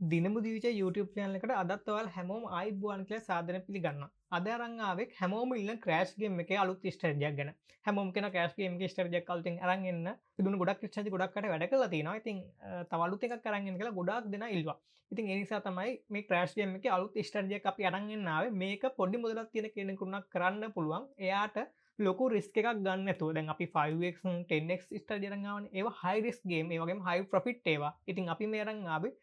දිනමු දිවිච YouTube channel එකට අදත් ඔයාලා හැමෝම ආයිබෝවන් කියලා සාදරයෙන් පිළිගන්නවා. අද අරන් ආවේ හැමෝම ඉල්ලන ක්‍රෑෂ් ගේම් එකේ අලුත් ස්ට්‍රැටජි එකක් ගැන. හැමෝම කියන ක්‍රෑෂ් ගේම් එකේ ස්ට්‍රැටජි එකක් අලුතෙන් අරන් එන්න. තිබුණු ගොඩක් ස්ට්‍රැටජි ගොඩක් අයට වැඩ කරලා තියෙනවා. ඉතින් තව අලුත් එකක් අරන් එන්න කියලා ගොඩාක් දෙනා ඉල්ලුවා. ඉතින් ඒ නිසා තමයි මේ ක්‍රෑෂ් ගේම් එකේ අලුත් ස්ට්‍රැටජි එකක් අපි අරන් එන්න ආවේ. මේක පොඩි මුදලක් තියෙන කෙනෙකුට උනත් කරන්න පුළුවන්. එයාට ලොකු රිස්ක් එකක් ගන්න නැතුව. දැන් අපි 5x 10x strategy අරන් ආවනේ. ඒවා හයි රිස්ක් ගේම්, ඒ වගේම හයි ප්‍රොෆිට් ඒවා. ඉතින් අපි මේ අරන් ආවේ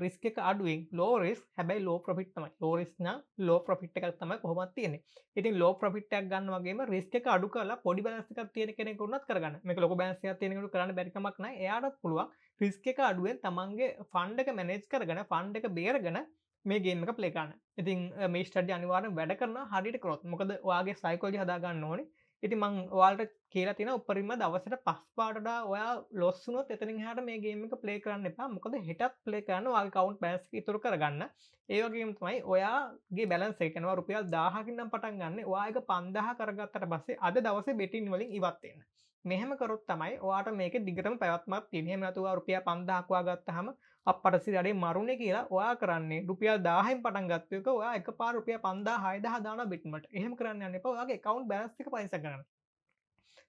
රිස්ක් එක අඩුවෙන් ලෝ රිස්ක්, හැබැයි ලෝ ප්‍රොෆිට් තමයි. ලෝ රිස්ක් නම් ලෝ ප්‍රොෆිට් එකක් තමයි කොහොමද තියෙන්නේ. ඉතින් ලෝ ප්‍රොෆිට් එකක් ගන්න වගේම රිස්ක් එක අඩු කරලා පොඩි බැලන්ස් එකක් තියෙන කෙනෙකුට උනත් කරගන්න. මේක ලොකු බැලන්ස් එකක් තියෙන කෙනෙකුට කරන්න බැරි කමක් නැහැ. එයාටත් පුළුවන් රිස්ක් එක අඩුවෙන් තමන්ගේ ෆන්ඩ් එක මැනේජ් කරගෙන ෆන්ඩ් එක බේරගෙන මේ ගේම් එක ප්ලේ කරන්න. ඉතින් මේ ස්ට්‍රැටජි අනිවාර්යෙන් වැඩ කරනවා හරියට කරොත්. මොකද ඔයාගේ සයිකොලොජි හදා ගන්න ඕනේ. ඉතින් මං ඔයාලට කියලා තියෙන උපරිම දවසට පස් පාරට වඩා ඔයා ලොස් වුණොත් එතනින් එහාට මේ ගේම් එක ප්ලේ කරන්න එපා. මොකද හෙටත් ප්ලේ කරන්න ඔයාගේ ඇකවුන්ට් බැලන්ස් එක ඉතුරු කරගන්න. ඒ වගේම තමයි ඔයාගේ බැලන්ස් එක කියනවා රුපියල් 1000කින් නම් පටන් ගන්න. ඔයා ඒක 5000 කරගත්තට පස්සේ අද දවසේ බෙටින් වලින් ඉවත් වෙන්න. මෙහෙම කරොත් තමයි ඔයාට මේකේ දිගටම පැවැත්මක් තියෙන්නේ. එහෙම නැතුව ඔයා රුපියල් 5000ක් ඔයා ගත්තාම අප්පට සිරඩේ මරුනේ කියලා ඔයා කරන්නේ රුපියල් 1000න් පටන් ගත්ත එක ඔයා එකපාර රුපියල් 5000 6000 දානවා බෙටින් වලට. එහෙම කරන්න යන්න එපා. ඔයාගේ ඇකවුන්ට් බැලන්ස් එක පරිස්සම් කරගන්න.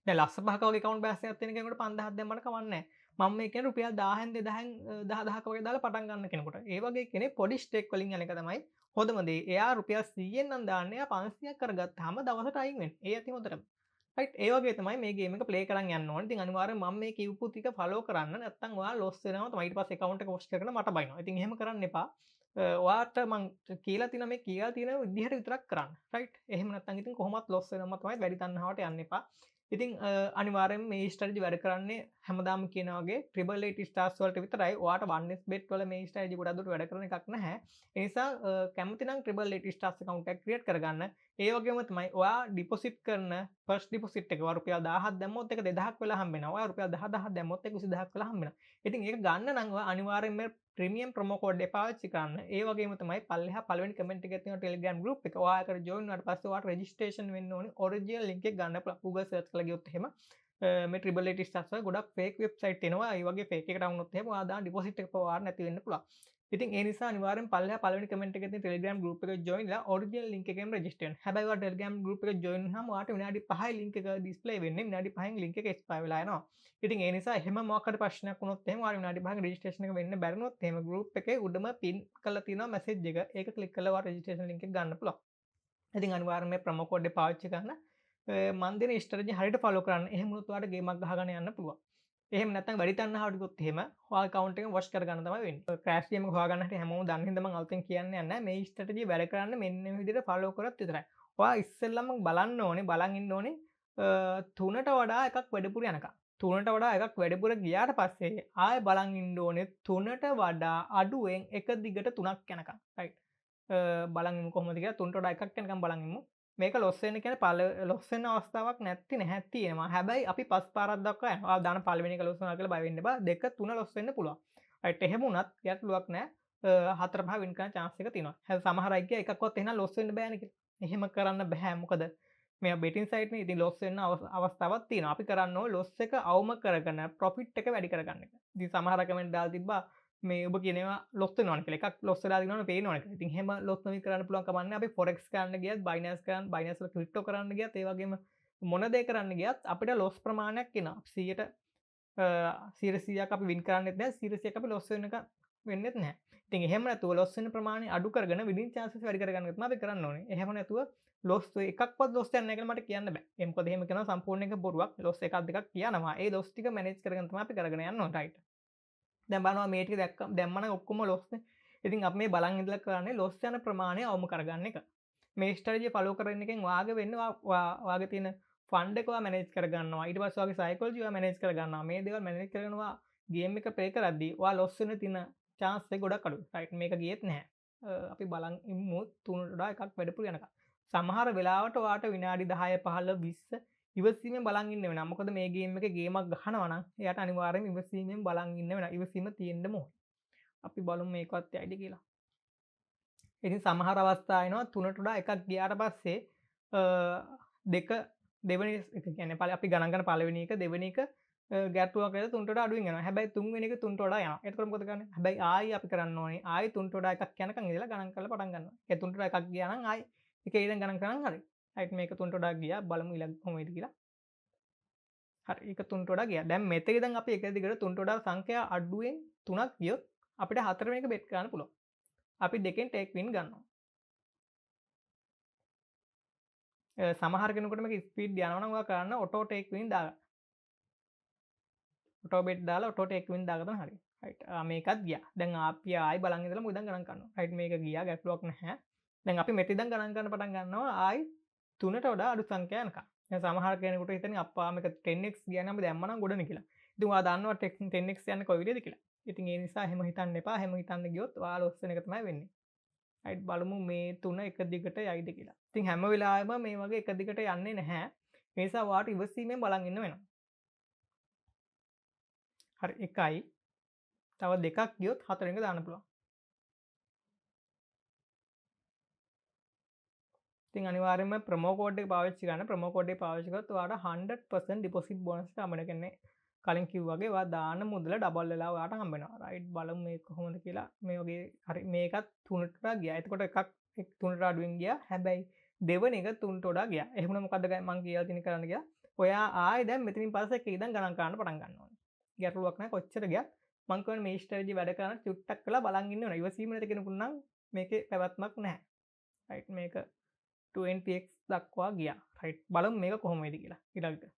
දැන් ලක්ෂ පහක වගේ ඇකවුන්ට් බැලන්ස් එකක් තියෙන කෙනෙකුට 5000ක් දැම්මම කමක් නැහැ. මම මේ කියන්නේ රුපියල් 1000න් 2000න් 10000ක වගේ දාලා පටන් ගන්න කෙනෙකුට. ඒ වගේ කෙනෙක් පොඩි ස්ටේක් වලින් යන එක තමයි හොඳම දේ. එයා රුපියල් 100න් නම් දාන්නේ, එයා 500ක් කරගත්තාම දවසට අයින් වෙන්නේ. ඒ ඇති හොඳටම. රයිට්, ඒ වගේ තමයි මේ ගේම් එක ප්ලේ කරන් යන්න ඕනේ. ඉතින් අනිවාර්යෙන් මම මේ කියපු ටික ෆලෝ කරන්න. නැත්තම් ඔයා ලොස් වෙනවා තමයි. ඊට පස්සේ ඇකවුන්ට් එක වොෂ් කරගෙන මට බයිනවා. ඉතින් එහෙම කරන්න එපා. ඔයාට මං කියලා තියෙන මේ කියලා තියෙන විදිහට විතරක් කරන්න. රයිට්, එහෙම නැත්තම් ඉතින් කොහොමත් ලොස් වෙනවා තමයි. වැඩි තණ්හාවට යන්න එපා. ඉතින් අනිවාර්යෙන් මේ ස්ට්‍රැටජි වැඩ කරන්නේ හැමදාම කියන වගේ ට්‍රිපල් එයිට් ස්ටාර්ස් වලට විතරයි. ඔයාට වන් එස් බෙට් වල මේ ස්ට්‍රැටජි ගොඩක් දුරට වැඩ කරන එකක් නැහැ. ඒ නිසා කැමති නම් ට්‍රිපල් එයිට් ස්ටාර්ස් ඇකවුන්ට් එකක් ක්‍රියේට් කරගන්න. ඒ වගේම තමයි ඔයා ඩිපොසිට් කරන ෆස්ට් ඩිපොසිට් එක ඔයා රුපියල් 1000ක් දැම්මොත් ඒක 2000ක් වෙලා හම්බ වෙනවා. ඔයා රුපියල් 10000ක් දැම්මොත් ඒක 20000ක් වෙලා හම්බ වෙනවා. ඉතින් ඒක ගන්න නම් ඔයා අනිවාර්යෙන් මේ ප්‍රීමියම් ප්‍රොමෝ කෝඩ් එක පාවිච්චි කරන්න. ඒ වගේම තමයි පල්ලෙහා පළවෙනි කමෙන්ට් එකේ තියෙන Telegram group එක. ඔයා ඒකට ජොයින් වුණාට පස්සේ ඔයාට රෙජිස්ට්‍රේෂන් වෙන්න ඕනේ. ඔරිජිනල් ලින්ක් එක ගන්න පුළුවන්. Google search කරලා ගියොත් එහෙම මේ ට්‍රිපල් එයිට් ස්ටාර්ස් වගේ ගොඩක් ෆේක් වෙබ්සයිට් එනවා. ඒ වගේ ෆේක් එකට වුණොත් එහෙම ඔයා දාන ඩිපොසිට් එක පවා නැති වෙන්න පුළුවන්. ඉතින් ඒ නිසා අනිවාර්යෙන් පල්ලෙහා පළවෙනි කමෙන්ට් එකේ තියෙන Telegram group එකට ජොයින් වෙලා ඔරිජිනල් ලින්ක් එකෙන් රෙජිස්ටර් වෙන්න. හැබැයි ඔයා Telegram group එකට ජොයින් වුණාම ඔයාට විනාඩි 5යි ලින්ක් එක ඩිස්ප්ලේ වෙන්නේ. විනාඩි 5න් ලින්ක් එක එක්ස්පයර් වෙලා යනවා. ඉතින් ඒ නිසා එහෙම මොකක් හරි ප්‍රශ්නයක් වුණොත් එහෙම ඔයාලා විනාඩි 5න් රෙජිස්ට්‍රේෂන් එක වෙන්න බැරි වුණොත් එහෙම ගෲප් එකේ උඩම පින් කරලා තියෙනවා මැසේජ් එක. ඒක ක්ලික් කරලා ඔයාලා රෙජිස්ට්‍රේෂන් ලින්ක් එක ගන්න පුළුවන්. ඉතින් අනිවාර්යෙන් මේ ප්‍රොමෝ කෝඩ් එක පාවිච්චි කරන්න. මන් දෙන ස්ට්‍රැටජි හරියට ෆලෝ කරන්න. එහෙම වුණොත් ඔයාලට ගේමක් ගහගෙන යන්න පුළුවන්. එහෙම නැත්නම් වැඩි තණ්හාවට ගියොත් එහෙම ඔයාගේ ඇකවුන්ට් එකෙන් වොෂ් කරගන්න තමයි වෙන්නේ. ක්‍රෑෂ් ගේම් එක හොයාගන්න හැටි හැමෝම දන්න හින්දා මං අලුතෙන් කියන්න යන්නේ නැහැ. මේ ස්ට්‍රැටජි වැඩ කරන්න මෙන්න මේ විදිහට ෆලෝ කරොත් විතරයි. ඔයා ඉස්සෙල්ලම බලන්න ඕනේ, බලන් ඉන්න ඕනේ තුනට වඩා එකක් වැඩිපුර යනකම්. තුනට වඩා එකක් වැඩිපුර ගියාට පස්සේ ආයෙ බලන් ඉන්න ඕනේ තුනට වඩා අඩුවෙන් එක දිගට තුනක් යනකම්. රයිට්, බලන් ඉමු කොහොමද කියලා. තුනට වඩා එකක් යනකම් බලන් ඉමු. මේක ලොස් වෙන්න කියන්නේ පළ ලොස් වෙන අවස්ථාවක් නැති නැහැ, තියෙනවා. හැබැයි අපි පස් පාරක් දක්වා යනවා. ඔයාලා දාන පළවෙනි එක ලොස් වෙනවා කියලා බය වෙන්න එපා. දෙක තුන ලොස් වෙන්න පුළුවන්. රයිට්, එහෙම වුණත් ගැටලුවක් නෑ. හතර පහ වින් කරන චාන්ස් එක තියෙනවා. හැබැයි සමහර අය කිය එකක්වත් එහෙනම් ලොස් වෙන්න බෑනේ කියලා. එහෙම කරන්න බෑ. මොකද මේ බෙටින් සයිට් නේ. ඉතින් ලොස් වෙන්න අවස්ථාවක් තියෙනවා. අපි කරන්න ඕනේ ලොස් එක අවම කරගෙන ප්‍රොෆිට් එක වැඩි කරගන්න එක. ඉතින් සමහර අය කමෙන්ට් දාලා තිබ්බා මේ ඔබ කියනවා ලොස් වෙනවනේ කියලා. එකක් ලොස් වෙලා දිනවනේ පේනවනේ කියලා. ඉතින් එහෙම ලොස් නොවි කරන්න පුළුවන් කමක් නැහැ. අපි ෆොරෙක්ස් කරන්න ගියත්, බයිනෑන්ස් කරන්න, බයිනෑන්ස් වල ක්‍රිප්ටෝ කරන්න ගියත්, ඒ වගේම මොන දේ කරන්න ගියත් අපිට ලොස් ප්‍රමාණයක් එනවා. සියයට සීයක් අපි වින් කරන්නෙත් නැහැ, සියයට සීයක් අපි ලොස් වෙන එක වෙන්නෙත් නැහැ. ඉතින් එහෙම නැතුව ලොස් වෙන ප්‍රමාණය අඩු කරගෙන විනින් චාන්සස් වැඩි කරගන්න එක තමයි අපි කරන්න ඕනේ. එහෙම නැතුව ලොස් එකක්වත් ලොස් යන්නේ නැහැ කියලා මට කියන්න බෑ. ඒ මොකද එහෙම කියනවා සම්පූර්ණ එක බොරුවක්. ලොස් එකක් දෙකක් කියනවා. ඒ ලොස් ටික මැනේජ් කරගෙන තමයි අපි කරගෙන යන්න ඕනේ. රයිට්. දැන් බලනවා මේ ටික දැක්කම දැම්ම නම් ඔක්කොම ලොස් නේ. ඉතින් අපි මේ බලන් ඉඳලා කරන්නේ ලොස් යන ප්‍රමාණය අවම කරගන්න එක. මේ ස්ට්‍රැටජි ෆලෝ කරන එකෙන් ඔයාගේ වෙන්නේ ඔයාගේ තියෙන ෆන්ඩ් එක ඔයා මැනේජ් කරගන්නවා. ඊට පස්සේ ඔයාගේ සයිකොලොජි ඔයා මැනේජ් කරගන්නවා. මේ දේවල් මැනේජ් කරගෙන ඔයා ගේම් එක ප්ලේ කරද්දී ඔයා ලොස් වෙන තියෙන චාන්ස් එක ගොඩක් අඩුයි. රයිට්, මේක ගියෙත් නැහැ. අපි බලන් ඉමු තුනට වඩා එකක් වැඩිපුර යනකම්. සමහර වෙලාවට ඔයාට විනාඩි 10 15 20 ඉවසීමෙන් බලන් ඉන්න වෙනවා. මොකද මේ ගේම් එකේ ගේමක් ගහනවා නම් එයාට අනිවාර්යයෙන්ම ඉවසීමෙන් බලන් ඉන්න වෙනවා. ඉවසීම තියෙන්න ඕනේ. අපි බලමු මේකවත් යයිද කියලා. ඉතින් සමහර අවස්ථා එනවා තුනට වඩා එකක් ගියාට පස්සේ දෙක දෙවෙනි එක කියන්නේ අපි ගණන් කරන පළවෙනි එක දෙවෙනි එක ගැටලුවක් නැතුව තුනට වඩා අඩුවෙන් යනවා. හැබැයි තුන්වෙනි එක තුනට වඩා යනවා. එතකොට මොකද කරන්නේ? හැබැයි ආයි අපි කරන්න ඕනේ ආයි තුනට වඩා එකක් යනකම් ඉඳලා ගණන් කරලා පටන් ගන්නවා. ඒ තුනට වඩා එකක් ගියා නම් ආයි එකේ ඉඳන් ගණන් කරන් හරි. රයිට් මේක තුනට වඩා ගියා. බලමු ඊළඟ කොහොම වෙයිද කියලා. හරි ඒක තුනට වඩා ගියා. දැන් මෙතන ඉඳන් අපි එක දිගට තුනට වඩා සංඛ්‍යා අඩුවෙන් තුනක් ගියොත් අපිට හතරවෙනි එක බෙට් කරන්න පුළුවන්. අපි දෙකෙන් ටේක් වින් ගන්නවා. සමහර කෙනෙකුට මේක ස්පීඩ් යනවා නම් ඔයා කරන්න ඔටෝ ටේක් වින් දාගන්න. ඔටෝ බෙට් දාලා ඔටෝ ටේක් වින් දාගන්න හරි. රයිට් මේකත් ගියා. දැන් අපි ආයි බලන් ඉඳලා මොකද ගණන් කරනවා. රයිට් මේක ගියා ගැටලුවක් නැහැ. දැන් අපි මෙතන ඉඳන් ගණන් කරන්න පටන් ගන්නවා ආයි තුනට වඩා අඩු සංඛ්‍යා යනකම්. දැන් සමහර කෙනෙකුට හිතෙන්නේ අප්පා මේක 10x ගියා නම් අපි දැම්ම නම් ගොඩනේ කියලා. ඉතින් ඔයා දන්නවා 10x යන්නේ කොයි විදිහද කියලා. ඉතින් ඒ නිසා එහෙම හිතන්න එපා. එහෙම හිතන්න ගියොත් ඔයා ලොස් වෙන එක තමයි වෙන්නේ. රයිට් බලමු මේ තුන එක දිගට යයිද කියලා. ඉතින් හැම වෙලාවෙම මේ වගේ එක දිගට යන්නේ නැහැ. ඒ නිසා ඔයාට ඉවසීමෙන් බලන් ඉන්න වෙනවා. හරි එකයි. තව දෙකක් ගියොත් හතරෙන් එක දාන්න පුළුවන්. ඉතින් අනිවාර්යයෙන්ම ප්‍රොමෝ කෝඩ් එක පාවිච්චි කරන්න. ප්‍රොමෝ කෝඩ් එක පාවිච්චි කරොත් ඔයාට 100% ඩිපොසිට් බෝනස් එක හම්බ වෙනවා. කියන්නේ කලින් කිව්වා වගේ ඔයා දාන මුදල ඩබල් වෙලා ඔයාට හම්බ වෙනවා. රයිට් බලමු මේක කොහොමද කියලා. මේ වගේ හරි මේකත් තුනට වඩා ගියා. එතකොට එකක් තුනට අඩුවෙන් ගියා. හැබැයි දෙවෙනි එක තුනට වඩා ගියා. එහෙමනම් මොකද්ද මං කියලා තියෙන කරන්න කියලා. ඔයා ආයේ දැන් මෙතනින් පස්සේ එක ඉඳන් ගණන් කරන්න පටන් ගන්න ඕනේ. ගැටලුවක් නෑ කොච්චර ගියත් මං කියන්නේ මේ ස්ට්‍රැටජි වැඩ කරන චුට්ටක් වෙලා බලන් ඉන්න ඕනේ. ඉවසීම නැති කෙනෙකුට නම් මේකේ පැවැත්මක් නැහැ. රයිට් මේක 20x දක්වා ගියා. රයිට් බලමු මේක කොහොම වෙයිද කියලා ඊළඟට.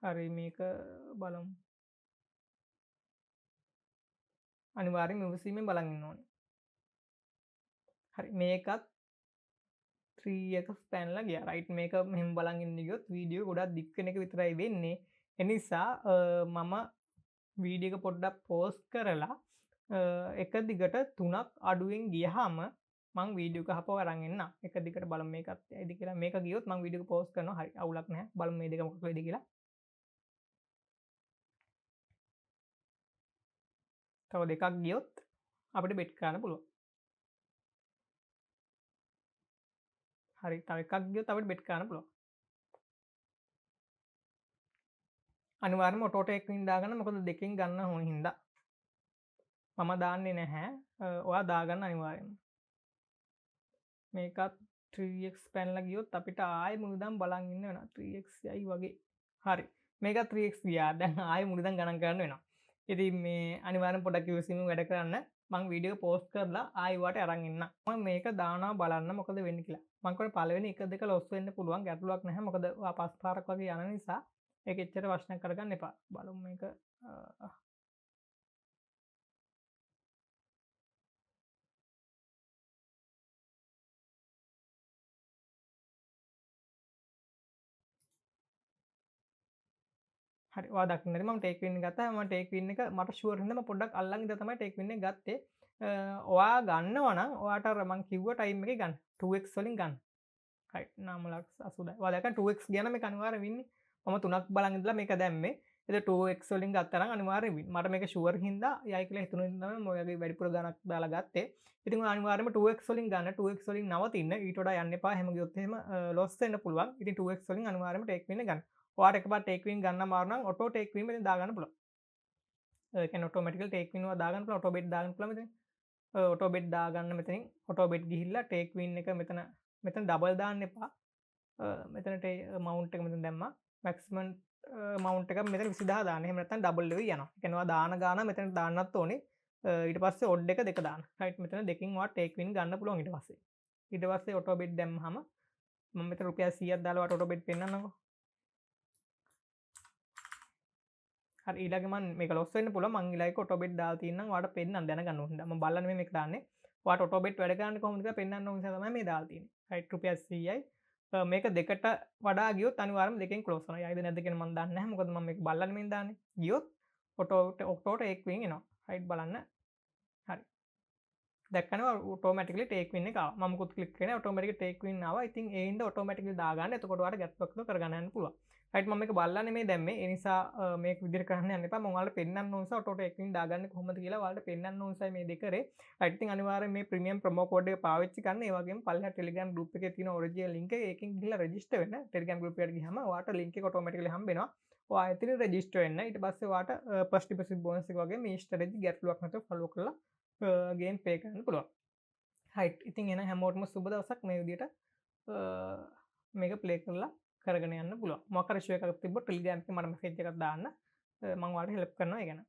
හරි මේක බලමු. අනිවාර්යයෙන්ම ඉවසීමෙන් බලන් ඉන්න ඕනේ. හරි මේකත් 3x පැනලා ගියා. රයිට් මේක මෙහෙම බලන් ඉන්න ගියොත් වීඩියෝ ගොඩක් දික් වෙන එක විතරයි වෙන්නේ. ඒ නිසා මම වීඩියෝ එක පොඩ්ඩක් පෝස්ට් කරලා එක දිගට තුනක් අඩුවෙන් ගියහම මං වීඩියෝ එක හපව අරන් එන්න. එක දිගට බලමු මේකත් ඇයිද කියලා. මේක ගියොත් මං වීඩියෝ එක පෝස්ට් කරනවා. හරි අවුලක් නැහැ. බලමු මේ දෙක මොකක් වෙයිද කියලා. තව දෙකක් ගියොත් අපිට බෙට් කරන්න පුළුවන්. හරි තව එකක් ගියොත් අපිට බෙට් කරන්න පුළුවන්. අනිවාර්යයෙන්ම ඔටෝ ටේක් වින් දාගන්න. මොකද දෙකෙන් ගන්න ඕන හින්දා. මම දාන්නේ නැහැ. ඔයා දාගන්න අනිවාර්යයෙන්ම. මේකත් 3x පැනලා ගියොත් අපිට ආයෙ මුලදම් බලන් ඉන්න වෙනවා. 3x යයි වගේ. හරි. මේකත් 3x ගියා. දැන් ආයෙ මුලදම් ගණන් කරන්න වෙනවා. ඉතින් මේ අනිවාර්යෙන් පොඩක් ඉවසීමෙන් වැඩ කරන්න. මං වීඩියෝ පෝස්ට් කරලා ආයෙ ඔයාට අරන් එන්න. මං මේක දානවා බලන්න මොකද වෙන්නේ කියලා. මං කියන්නේ පළවෙනි එක දෙක ලොස් වෙන්න පුළුවන්. ගැටලුවක් නැහැ. මොකද ඔයා පස් පාරක් වගේ යන නිසා ඒක එච්චර ප්‍රශ්නයක් කරගන්න එපා. බලමු මේක හරි ඔයා දකින්න ඇති මම ටේක් වින් ගත්තා. මම ටේක් වින් එක මට ෂුවර් හින්දා මම පොඩ්ඩක් අල්ලන් ඉඳලා තමයි ටේක් වින් එක ගත්තේ. ඔයා ගන්නවා නම් ඔයාට අර මං කිව්ව ටයිම් එකේ ගන්න. 2x වලින් ගන්න. රයිට් 9,80,000. ඔයා දැක්කම 2x ගියා නම් මේක අනිවාර්යෙන් වෙන්නේ. මම තුනක් බලන් ඉඳලා මේක දැම්මේ. ඉතින් 2x වලින් ගත්තා නම් අනිවාර්යෙන් වින්. මට මේක ෂුවර් හින්දා යයි කියලා හිතුණ හින්දා තමයි මම ඔයගේ වැඩිපුර ගණක් දාලා ගත්තේ. ඉතින් ඔයා අනිවාර්යයෙන්ම 2x වලින් ගන්න. 2x වලින් නවතින්න. ඊට වඩා යන්න එපා. එහෙම ගියොත් එහෙම ලොස් වෙන්න පුළුවන්. ඉතින් 2x වලින් අනිවාර්යයෙන්ම ටේක් වින් ගන්න. ඔයාට එකපාර ටේක් වින් ගන්න අමාරු නම් ඔටෝ ටේක් වින් මෙතන දාගන්න පුළුවන්. ඒ කියන්නේ ඔටෝමැටිකලි ටේක් වින් ඔයා දාගන්න පුළුවන්. ඔටෝ බෙට් දාගන්න පුළුවන් මෙතන. ඔටෝ බෙට් දාගන්න මෙතනින් ඔටෝ බෙට් ගිහිල්ලා ටේක් වින් එක මෙතන මෙතන ඩබල් දාන්න එපා. මෙතන මවුන්ට් එක මෙතන දැම්මා. මැක්සිමම් මවුන්ට් එක මෙතන 20000 දාන්න. එහෙම නැත්නම් ඩබල් වෙවි යනවා. ඒ කියන්නේ ඔයා දාන ගාන මෙතන දාන්නත් ඕනේ. ඊට පස්සේ ඔඩ් එක දෙක දාන්න. රයිට් මෙතන දෙකකින් ඔයා ටේක් වින් ගන්න පුළුවන් ඊට පස්සේ. ඊට පස්සේ ඔටෝ බෙට් දැම්මහම මම මෙතන රුපියල් 100ක් දාලා ඔයාට ඔටෝ බෙට් පෙන්නන්නම්කෝ. හරි ඊළඟ මම මේක ලොස් වෙන්න පුළුවන්. මං ඊළඟ එක ඔටෝ බෙට් දාලා තින්නම් ඔයාට පෙන්නන්න දැනගන්න ඕන හින්දා. මම බලන්න නෙමෙයි මේක දාන්නේ. ඔයාට ඔටෝ බෙට් වැඩ කරන්නේ කොහොමද කියලා පෙන්නන්න ඕන නිසා තමයි මේ දාලා තියෙන්නේ. රයිට් රුපියල් 100යි. මේක දෙකට වඩා ගියොත් අනිවාර්යයෙන්ම දෙකෙන් ක්ලෝස් වෙනවා. යයිද නැද්ද කියලා මම දන්නේ නැහැ. මොකද මම මේක බලලා නෙමෙයි දාන්නේ. ගියොත් ඔටෝ ටේක් වින් එනවා. රයිට් බලන්න. හරි. දැක්කනේ ඔටෝමැටිකලි ටේක් වින් එක ආවා. මම මොකුත් ක්ලික් කරේ නැහැ. ඔටෝමැටිකලි ටේක් වින් ආවා. ඉතින් ඒ හින්දා ඔටෝමැටිකලි දාගන්න. එතකොට ඔයාලට ගැට්ලුවක් කරගන්න යන්න පුළුවන්. රයිට්, මම මේක බලලා නෙමෙයි දැම්මේ. ඒ නිසා මේක විදිහට කරන්න යන්න එපා. මම ඔයාලට පෙන්නන්න ඕන නිසා ඔටෝ ටෙක්නික් දාගන්නේ කොහොමද කියලා ඔයාලට පෙන්නන්න ඕන නිසා මේ දෙක කරේ. රයිට්, ඉතින් අනිවාර්යෙන් මේ ප්‍රීමියම් ප්‍රොමෝ කෝඩ් එක පාවිච්චි කරන්න. ඒ වගේම පල්ලෙහා Telegram group එකේ තියෙන ඔරිජිනල් ලින්ක් එක, ඒකෙන් ගිහලා රෙජිස්ටර් වෙන්න. Telegram group එකට ගියාම ඔයාලට ලින්ක් එක ඔටෝමැටිකලි හම්බ වෙනවා. ඔයා එතන රෙජිස්ටර් වෙන්න. ඊට පස්සේ ඔයාට ෆස්ට් ඩිපොසිට් බෝනස් එක වගේ මේ ස්ට්‍රැටජි ගැටලුවක් නැතුව ෆලෝ කරලා ගේම් ප්ලේ කරන්න පුළුවන්. රයිට්, ඉතින් එහෙනම් හැමෝටම සුබ දවසක්. මේ විදිහට මේක ප්ලේ කරලා කරගෙන යන්න පුළුවන්. මොකක් හරි ඉෂුව එකක් තිබ්බොත් Telegram එකේ මට මැසේජ් එකක් දාන්න. මම ඔයාලට හෙල්ප් කරනවා ඒ ගැන.